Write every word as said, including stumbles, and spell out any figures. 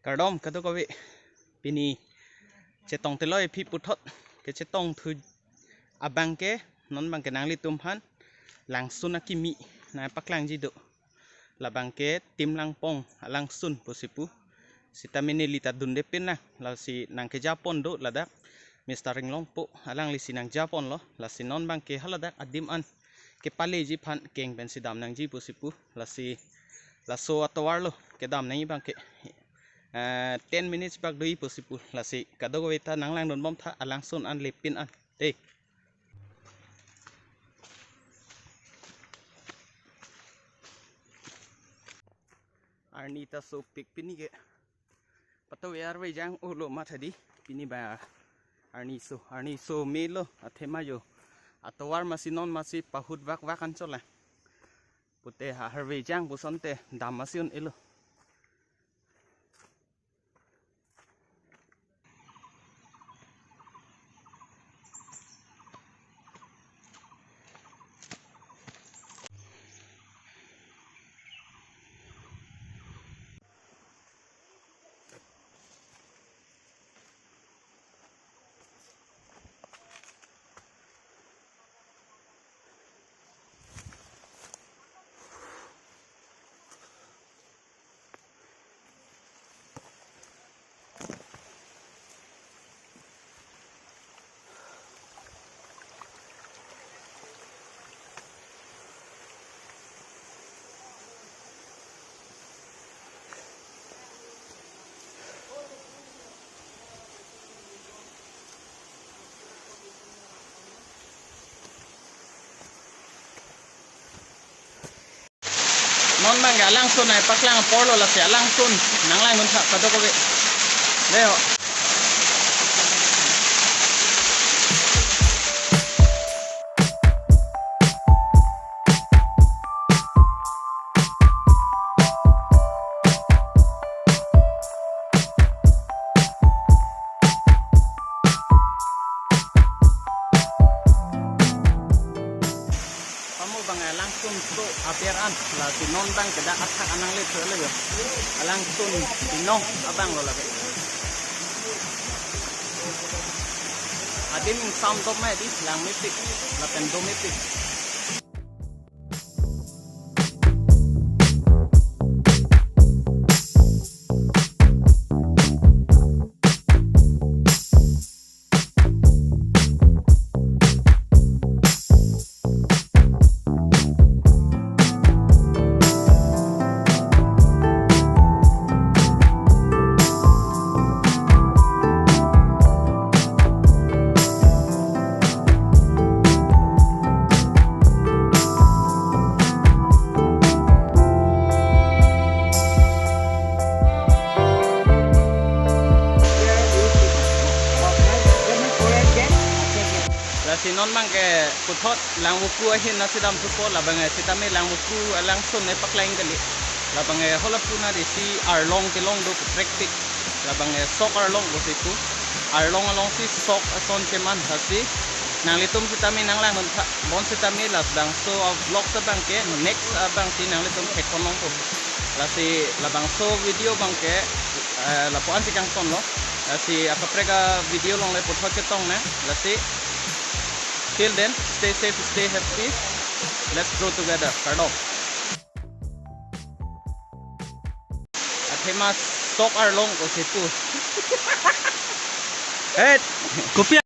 Kardom kadokave, pini chetong teloi aphi puthot kechetong thu abang ke, non abang ke nanglitum aphan Langsun akimi nangpaklangji do. Labang ke Timlangpong alangsun pusi pu. Sitame neli ta dunde pin nang, lasi nangkejapon do ladak Mister Ringlongpo, alanglisi nangjaponlo. Lasi non abang ke haladak adim an kepaleji aphan keng pensi dam nangji pusi pu. Lasi laso atovar lo kedam nangji abang ke, eh, ten minutes bak doji pusi pu. Lasi kadokave ta nanglangdun bom tha alangsun an le pin an. Te. Arni ta sopik pini ke. Patau arve jang olo matha di. Pini ba arni so, arni so melo, athema jo atovar masi non masi pahut vak vak an chola. Pute ha arve jang puson te dam masi un-elo. Non abang ke alangsun nangpaklang apor lo, lasi alangsun nanglangdun tha kadokave. Dei ho. Pamo abang alangsun so aber an, lasi non abang ke dak athak an nangle tho le yo. Alangsun binong abang lo lake. Adim sam dop mai di, lang mepik, lapen do mepik. Lasi non abang ke puthot Langvoku ahin nasi dam thupo, labang ke sitame Langvoku alangsun nangpaklang kali. Labang ke halapu na desi arlong kelong do kaprek pik. Labang ke sok arlong pusi pu. Arlong alongsi sok ason cheman, lasi nanglitum sitame nanglangdun tha. Bonsitame labangso a-vlog abang ke next abangsi nanglitum theklongpo. Lasi labangso video abang ke, eh, lapu-an si kangton lo. Lasi akaprek a-video along le puthot chetong nang. Lasi till then, stay safe, stay happy. Let's grow together. Kardom. Athema sok arlong ko situ. Eh, kopi